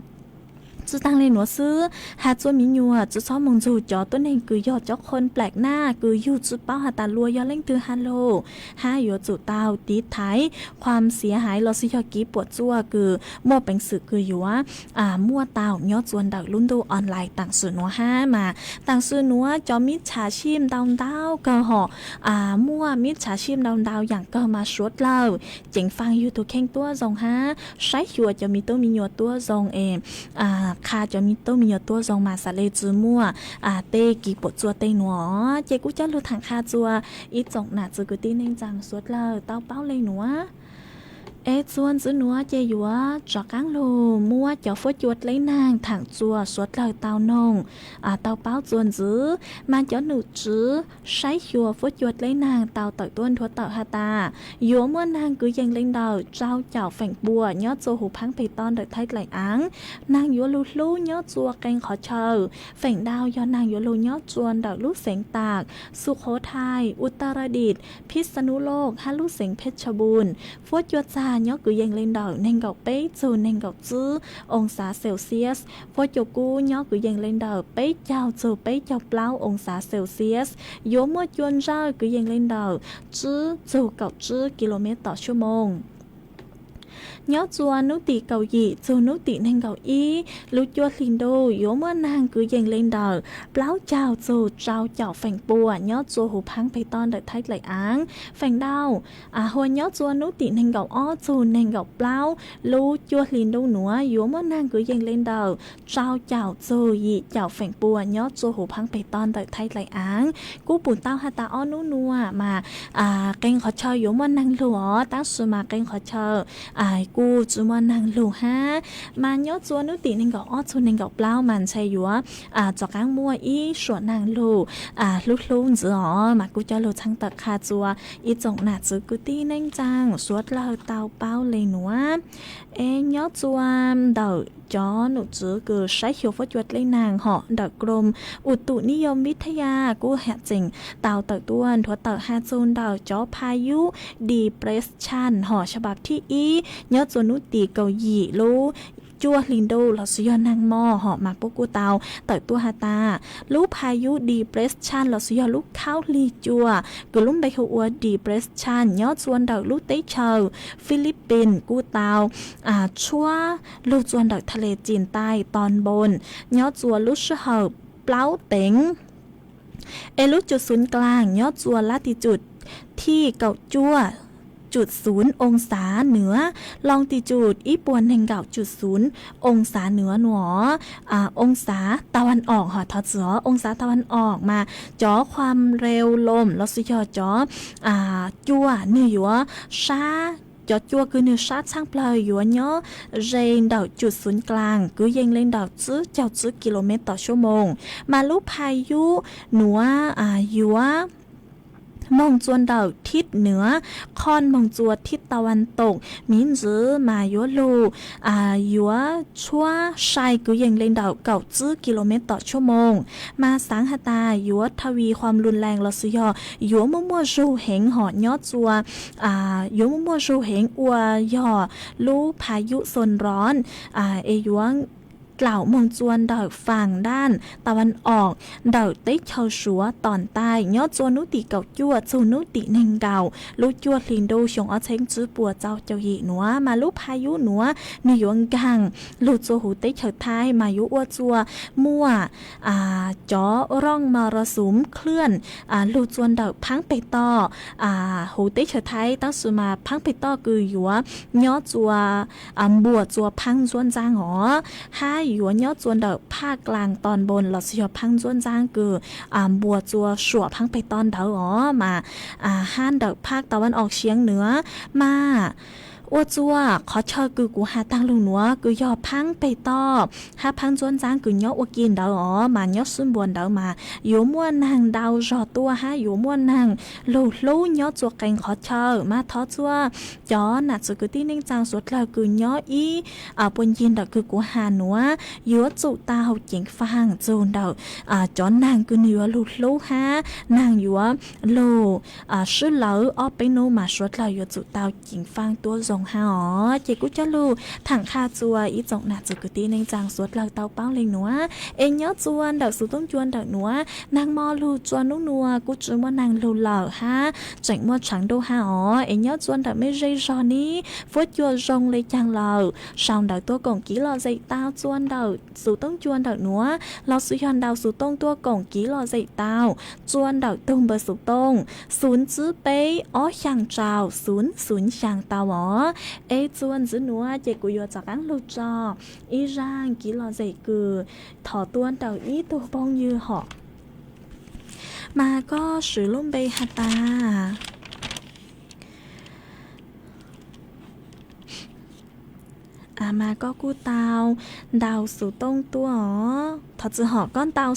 tsi taag le nuav xwb, has rua me nyuam tsi txhob moog nrug cov tuab neeg kws yog cov qhov nplaim naj kws yug tsi paub has tas luas yog leej twg has lug, hab yuav tsum tau tiv thaiv qhuam xiav haiv los sis yog kiv puam txuaj kws muaj peev xwm kws yuav muaj tau nyob rua ntawm lub ntuj online taam sim nuav hab mas taam sim nuav cov mib tsham sij ntau ntau kawg hom, muaj mib tsham sij ntau ntau yaam kawg mas suav dlawg ceev faj yug tug kheej tuab zoo hab saib xyuas cov me tub me nyuam tuab zoo es qha cov me tub me nyuam tuab zoo mas xaav le tsi muaj tej kiv puam txuaj tej nuav. Ces kuv coj lug thaam qha rua ib tsoom nam txwv kwv tij neej tsaa suav dlawg tau paub le nuav. Es txuas ntxiv nuav ces yuav rov qaab lug muab cov fuab cua dleb naag thaam rua suav dlawg tau noog, tau paub txuas ntxiv. Mas cov num tswv saib xyuas fuab cua dleb naag tau tawm tuab nthuav tawm has tas yuav muaj naag kwv yees le ntawm rau caum feem pua nyob rua huv phaab peg toj ntawm thaib dlaim aav. Naag yuav lug hlub nyob rua qee qhov chaw, feem ntau yog naag yuav lug nyob rua ntawm lub xeev tas Sukhothaij, Uttaradit, Phitsanulok hab lub xeev Phechabun. Fuab cua txag nyob kwv yees le ntawm neeg nkaum peb txug neeg nkaum tsib oo xav Celsius. Fuab cua kub nyob kwv yees le ntawm peb caug txug peb caug plaub oo xav Celsius. Yuav muaj cua ntsawj kwv yees le ntawm tsib txug kaum tsib kilomev tom suab moos. Nyob rua nub tim kaum yim txug nub tim neeg nkaum ib, lub cua hli ntuj yuav muaj naag kwv yees le ntawm plaub caug txug rau caum feem pua nyob rua huv phaab peg toj ntawm thaib dlaim aav. Feem ntau, hua nyob rua nub tim neeg nkaum ob txug neeg nkaum plaub, lub cua hli ntuj nuav yuav muaj naag kwv yees le ntawm rau caum txug yim caum feem pua nyob rua huv phaab peg toj ntawm thaib dlaim aav. Kuj pum tau has tas ob nub nuav mas qee qhov chaw yuav muaj naag lug os, tab sis mas qee qhov chaw kuj tsi muaj naag lug hab. Mas nyob rua nub tim neeg nkaum ob txug neeg nkaum plaub mas ntshe yuav rov qaab muaj ib suam naag lug hlub hlub ntxiv os. Mas kuj coj lug txhaj tawm qha rua ib tsoom nam txwv kwv tij neej tsaa suav dlawg tau paub le nuav. Es nyob rua ntawm cov num tswv kws saib xyuas fuab cua dleb naag hom ntawm Krom Utu Niyom Vithaya kuj tseem tau tawm tuaj nthuav tawm has txug ntawm cov phayuv depression hom xya pab thib ib nyob rua nub tim kaum yim lub cua hli ntuj los sis yog naag moj hom mas puab kuj tau tawm tuaj has tas lub phayuv depression los sis yog lub khaub lig cua kws lub npe hu ua depression nyob rua ntawm lub teb chaws Philippines kuj tau tshuab lug rua ntawm tha le Chin Taij Ton Bon nyob rua lub sij hawm plaub teev. Es lub cua xuv dlaag nyob rua lab tim tsum thij kaum cuaj cum xuv oo xav nuav, loo tim tsum ib puas neeg nkaum cum xuv oo xav nuav nuav, oo xav tau an om hom thov txim os, oo xav tau an om mas cov khuam reu lom los sis yog cov cua nwg yuav sab, cov cua kws nwg sab tshaaj plawg yuav nyob ze ntawm cum xuv dlaag kwv yees le ntawm tsib caug tsib kilomev tom suab moos. Mas lub phayuv nuav yuav moog rua ntawm thib nuav, qhov moog rua thib tau an toom, miv ntxwv mas yuav lug yuav tshuab sai kwv yees le ntawm kaum tsib kilomev tom suab moos. Mas xaav has tas yuav tha vi khuam lug laas los sis yog yuav muaj muaj zug heev hom nyob rua, yuav muaj muaj zug heev ua yog lub phayuv xoo nroov es yuav dlaum moog txua ntawm faam daj tau vas os ntawm teb chaws Suav tom ntais nyob txua hnub tim kaum cuaj txug hnub tim neeg nkaus lub cuaj hli ntuj xyoo ob txheeb tsib puas txaus caum yim nuav mas lub pha yub nuav nwg yuav nkaag lug txua huv teb chaws Thaib mas yuav ua txua muaj cov rooj mos ros xum khwj lug txua ntawm phaab peg toj huv teb chaws Thaib tab sis mas phaab peg toj kws yuav nyob txua npuas txua phaab ntxuab ntxaab os hab yuav nyob txua ntawm phaj klaas tos npoos los sis yog phaab ntxuab ntxaab kws npuas txua suam phaab peg toj ntawd os mas hab ntawm phaj tau vas os xieev nuav mas ua txua qhov chaw kws kuv has taag lug nuav kws yog phaab peg toj hab phaab ntxuab ntxaab kws nyob ua ke ntawd os mas nyob sib npuas ntawd mas yuav muaj naag ntau zog tuaj hab yuav muaj naag lug hlub nyob txua qee qhov chaw mas thov txua cov nam txiv kwv tij neej tsaa suav dlawg kws nyob ib puag ncig ntawm kws kuv has nuav yuav txum tau ceev faaj txug ntawm cov naag kws nwg yuav lug hlub hab naag yuav lug sib lawv ob peb nub mas suav dlawg yuav txum tau ceev faaj tuab zoo hab os ces kuv coj lug thaam qha txua ib tsoom nam txiv kwv tij neej tsaa suav dlawg tau paub le nuav es nyob txua ntawm xuv tooj cua ntawm nuav naag mo lug txua nub nua kuj tsi muaj naag lug lawm hab tseem muaj tshaav ntuj hab os es nyob txua ntawm mej zej zog neb fuab cua zoo le caag lawm sau ntawv tuaj koom kiv lom zem tau txua ntawm xuv tooj cua ntawm nuav los sis yog ntau xuv tooj tuaj koom kiv lom zem tau txua ntawm tug npawb xuv tooj xum tsib peb ob xyaa rau xum xum xyaa tau os es txua ntxiv nuav ces kuv yuav rov qaab lug tso ib zaaj kiv lom zem kws thov tuaj ntawm ib tug phooj ywg hom mas koj swv lub npe has tas mas koj kuj tau ntau xuv tooj tuaj os thov txim hom koj ntau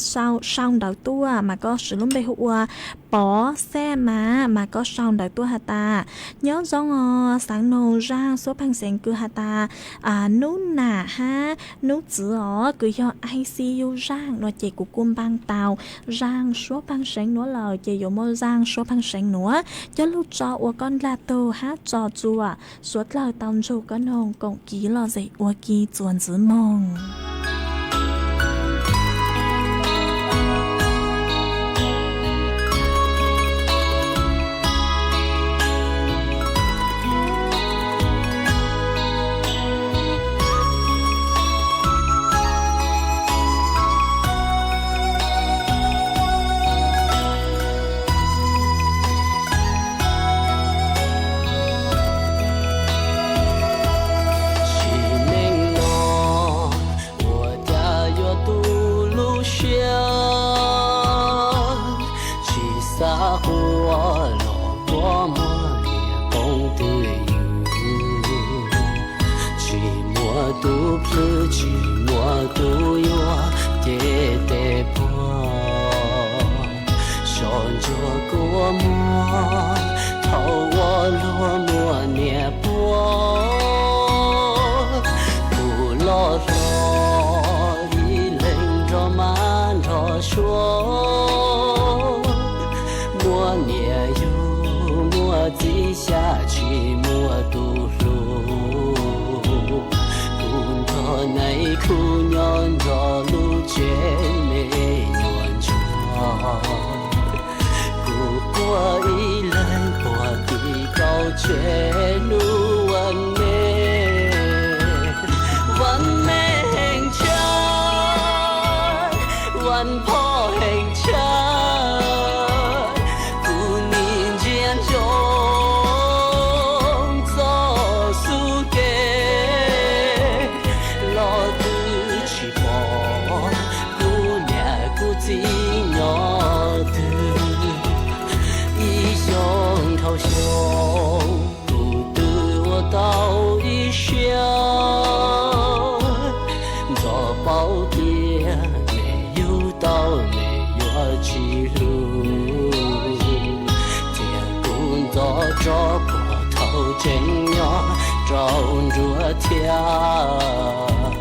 sau ntawv tuaj mas koj swv lub npe hu ua Pov Xaj mas mas koj sau ntawv tuaj has tas nyob zoo os xaav noog zaaj suab pheej xeev kws has tas nub nam hab nub txiv os kws yog I C U zaaj no ces kuv kuj npaaj tau zaaj suab pheej xeev nuav lawm ces yuav muaj zaaj suab pheej xeev nuav coj lug tso ua koj dlaag tug hab tso txua suav dlawg tau ntsug koj noog koom kiv lom zem ua ke txua ntxiv moog. Sim neej no ua cas yuav tu lub siab, tsis xav ua los puab muaj niam poob twj ywm, tsis muaj tub plhwb tsis muaj tub yuav ces tej puag soj ntsuag kua muag thaum ua luag muaj niam puab. Kuv loj hlob ib leeg nrog mab nrog suav, muaj niam yug muaj txiv xyav tsis muaj tus hlub. Kuv nrog nais khub nyob nrog lub tsev me nyuam ntsuag, kuv quaj ib leeg puag tim kaum tsev lub vas me. Vas me heev tshaj, vas phom heev tshaj, kuv nim ntsia ntsoov txoj xub ke los twb tsis pom kuv niam kuv txiv nyob twg. Ib xyoos dhau xyoo kuv twb ua tau ib siab, ntxov paub tias nws yug tau nws yuav tsis hlub, tias kuv ntxov tso puag thaum tseem nyob rau nruab thiab.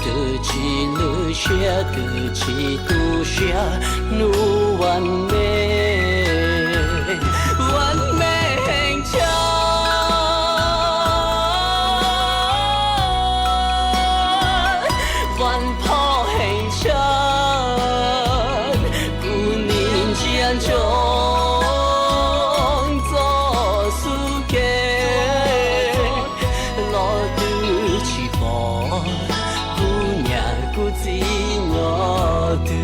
Twb tsis lwj siab twb tsis tu siab hnub vas me, vas me heev tshaj, vas Ntsoov txoj xub ke los twb tsis pom kuv niam kuv txiv nyob twg.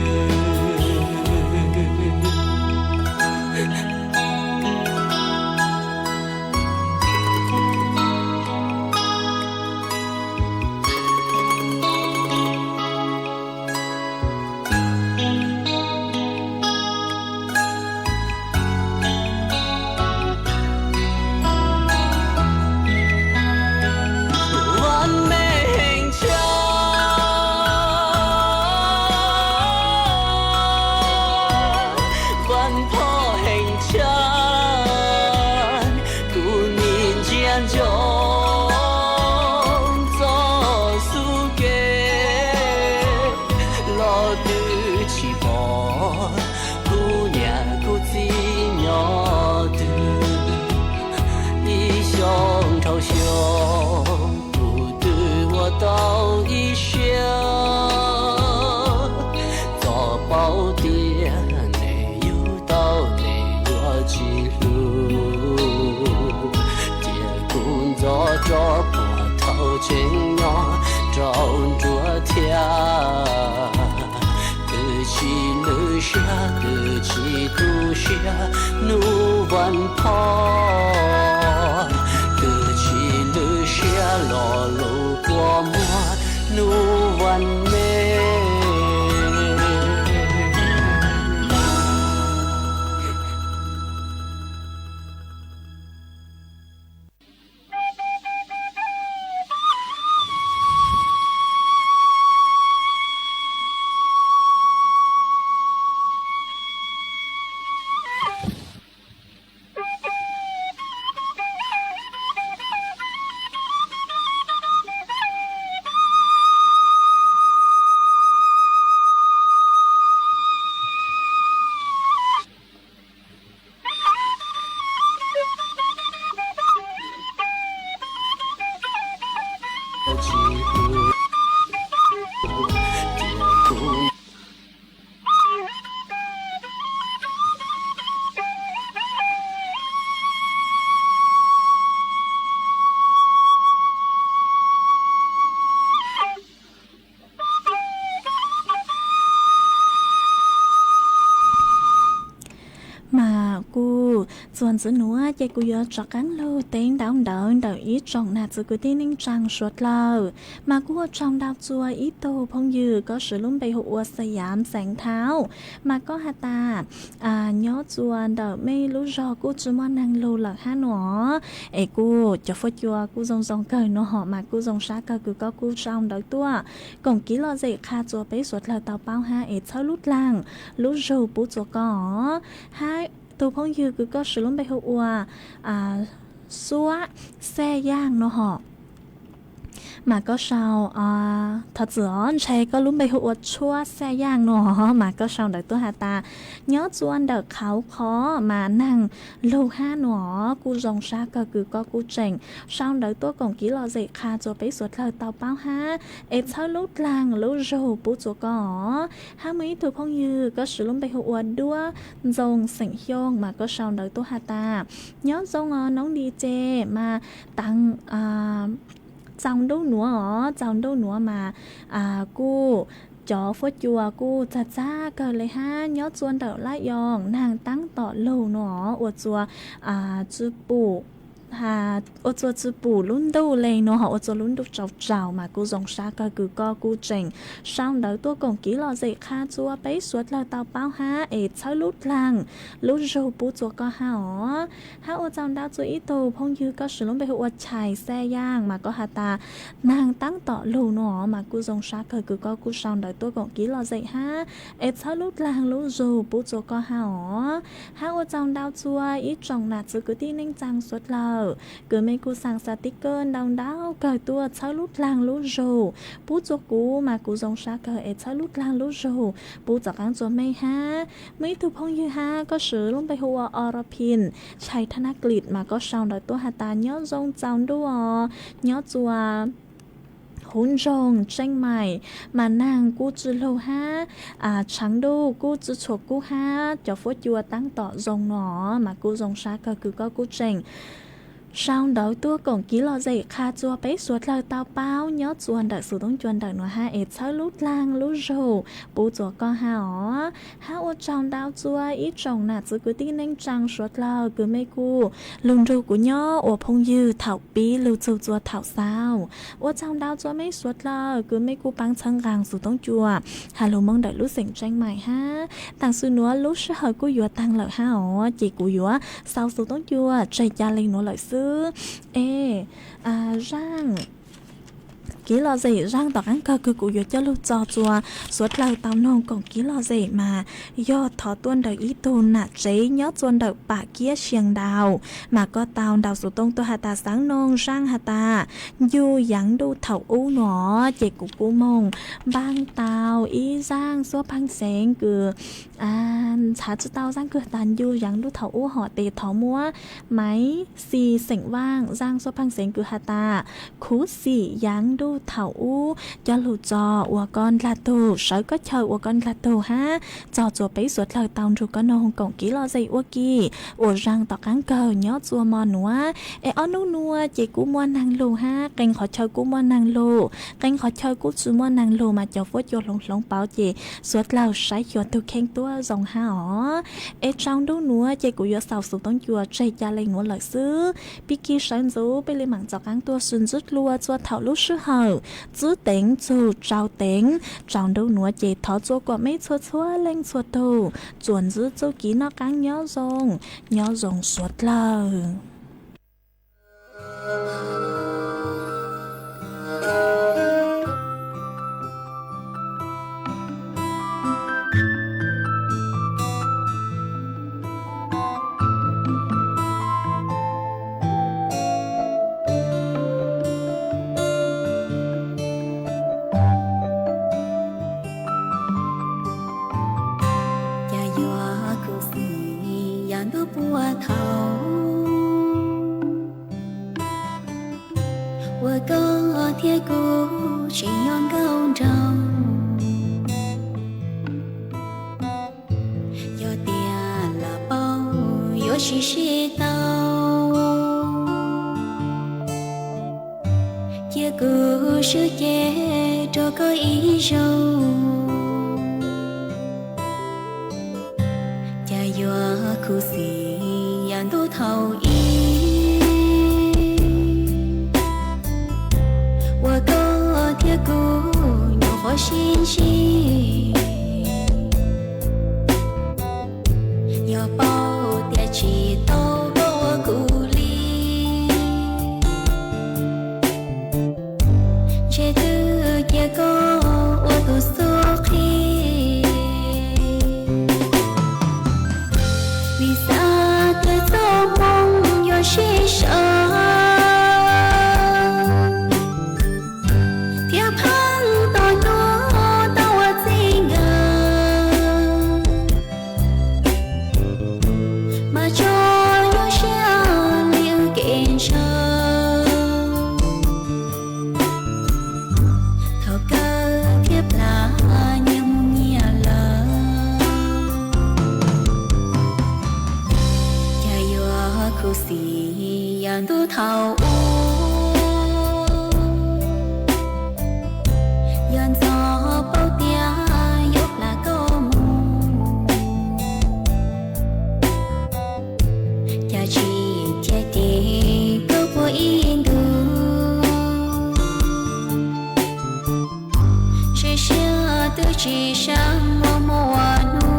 Vaj meej heev tshaj, vaj phoj heev tshaj, kuv nim ntsia ntsoov txoj xub ke los twb tsis pom kuv niam kuv txiv nyob twg. Ib xyoos dhau xyoo kuv twb ua tau ib siab, txawm paub tias nws yug tau nws yuav tsis hlub, cia kuv ntxov rov puag thaum tseem nyob rau nruab thiab. Twb tsis lwj siab twb tsis tu siab hnub vaj phoj, twb tsis lwj siab lo lus kua muag hnub vaj meej. Mas kuv txuas ntxiv nuav ces kuv yuav rov qaab lug teb ntau ntawv ntawm ib tsoom nam txiv kwv tij neej tsaa suav dlawg. Mas kuv ua tsaug ntau txug ib tug phooj ywg koj siv lub npe hu ua Xayaam Xeev Thauj, mas koj has tas nyob txuas ntawm mej lub zog kuj tsi muaj neeg lug lawm hab nua. Es kuj cov fuab cua kuj zoo zoo kawg nua hom, mas kuj zoo sab kawg kws koj kuj sau ntawv tuaj koom kiv lom zem qha txuas peb suav dlawg tau paub hab es txhawb lub dlaag lub zug pub txuas koj os. Hab tug phooj ywg kws koj siv lub npe hu ua Xuab Xaj Yaaj nua hom, mas koj sau, thov txim os, ntshe koj lub npe hu ua Tshuab Xaj Yaaj nua hom, mas koj sau ntawv tuaj has tas nyob txuas ntawm Qhauv Qhov mas neeg lug hab nua hom. Kuj zoo sab kawg kws koj kuj tseem sau ntawv tuaj koom kiv lom zem qha txuas peb suav dlawg tau paub hab es txhawb lub dlaag lub zug pub txuas koj os. Hab muaj ib tug phooj ywg koj siv lub npe hu ua Duab Ntxoo Xeem Xyooj, mas koj sau ntawv tuaj has tas nyob zoo os noob Lis Ces, mas tav txaus ntuj nuav os, txaus ntuj nuav mas kuj cov fuab cua kuj txag txag kawg le hab. Nyob txuas ntawm Lab Yoos neeg taab tom lug nua hom, ua txuas tsi pum, ua txuas tsi pum lub ntuj le nua hom, ua txuas lub ntuj tsaus tsaus, mas kuj zoo sab kawg kws koj kuj tseem sau ntawv tuaj koom kiv lom zem qha txuas peb suav dlawg tau paub hab es txhawb lub dlaag lub zug pub txuas koj hab os. Hab ua tsaug ntau txug ib tug phooj ywg koj siv lub npe hu ua Chais Xaj Yaaj, mas koj has tas neeg taab tom lug nua hom, mas kuj zoo sab kawg kws koj kuj sau ntawv tuaj koom kiv lom zem hab es txhawb lub dlaag lub zug pub txuas koj hab os. Hab ua tsaug ntau txug ib tsoom nam txiv kwv tij neej tsaa suav dlawg kws mej kuj xaa xaa tib kawg ntau ntau kawg tuaj txhawb lub dlaag lub zug pub txuas kuv, mas kuj zoo sab kawg es txhawb lub dlaag lub zug pub txuas qaab txuas mej hab. Muaj ib tug phooj ywg hab koj siv lub npe hu ua Ora Phin Chais Thab Nab Klis, mas koj sau ntawv tuaj has tas nyob zoo txaus ntuj os, nyob txuas qub ntsoog tseeb maim, mas neeg kuj tsi lug hab, tshav ntuj kuj tsi tshua kub hab cov fuab cua taab tom zoo no, mas kuj zoo sab kawg kws koj kuj tseem sau ntawv tuaj koom kev lom zem qha txua peb suav dlawg tau paub nyob txua ntawm xuv toob cua ntawm nuav hab es txhawb lub dlaag lub zug pub txua koj hab os. Hab ua tsaug ntau txua ib tsoom nam txiv kwv tij neej tsaa suav dlawg kws mej kuj lug nrug kuv nyob ua phooj ywg thaum pib lug txug txua thaum xaus. Ua tsaug ntau txua mej suav dlawg kws mej kuj paab txhawb nqaa xuv toob cua has lug moo ntawm lub xeem tseeb maim hab. Taam sim nuav lub sij hawm kuj yuav taag lawm hab os, ces kuv yuav xaus xuv toob cua tseg ca le nuav lawm xwb. Es zaaj kev lom zem zaaj tom qaab kawg kws kuv yuav coj lug txog txua suav dlawg tau noog koom kev lom zem mas yog thov tuaj ntawm ib tug nam tsev nyob txua ntawm Pam Kiab Sia Ntaus, mas koj tau ntaus xuv toob tuaj has tas xaav noog zaaj has tas Ncu Yaav Ntuj thaum ub no, ces kuv kuj moog npaab tau ib zaaj xuab pheej xeev kws ntxhaav tsi tau zaaj kws has tas Ncu Yaav Ntuj thaum ub hom tes thov muab Maiv Xis xeem Vaaj zaaj xuab pheej xeev kws has tas Khuv Xim Yaav Ntuj thaum ub coj lug txog ua koj ndlag tug, sawv koj chaw ua koj ndlag tug hab txog txua peb suav dlawg tau nrug koj noog koom kev lom zem ua ke uas zaaj tom qaab kawg nyob txua mo nuav. Es ob nub nuav ces kuj muaj neeg lug hab qee qhov chaw kuj muaj neeg lug, qee qhov chaw kuj tsi muaj neeg lug mas cov fuab cua hloov hloov pauv ces suav dlawg saib xyuas tug kheej tuab zoo hab os. Es tsaus ntuj nuav ces kuv yuav xaus xuv toob cua tseg ca le nuav lawm xwb. Pig kig sawv ntxuv peb le maam txaus qaab tuaj sib ntsib dlua txua thaum lub sij hawm tsib teev txug rau teev. Tsaus ntuj nuav ces thov txua kuas mej txhua txhua leej txhua tug tsuas ntsib txuj kev noj qaab nyob zoo, nyob zoo suav dlawg. Cas yuav khuv xim yaav ntuj puag thaum ua koj thiab kuv tseem nyob nkauj nraug. Yog tias lam paub yuav sib sib tau, cia kuv swb cev rau koj ib zaug. Cas yuav khuv xim yaav ntuj thaum ub, ua koj thiab kuv nyuam qhuav sib ntsib. Yog paub tias tsis tau koj ua kuv li, ntshe twb cia koj ua tus xub qhib. Vim xav tias txoj hmoo yuav sib sau, thiab pheej tos ntuj tau ua txij nkawm, mas tso nyuaj siab li wb kev ntshaw. Thaum kawg thiab plam nyias mus nyias lawm, cas yuav khuv xim yaav ntuj thaum ub. Yog ntxov paub tias yuav plam koj mus, cas tsis cia tes koj puag ib ntus. Ntshe siab twb tsis sab muaj muaj ua hnub.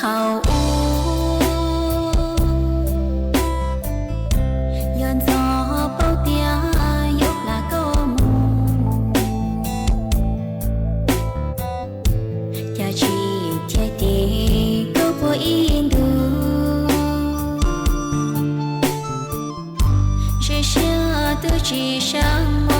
Thaum ub yog ntxov paub tias yuav plam koj mus, cas tsis thiaj tis koj puag ib ntus. Ze siab twb tsis sab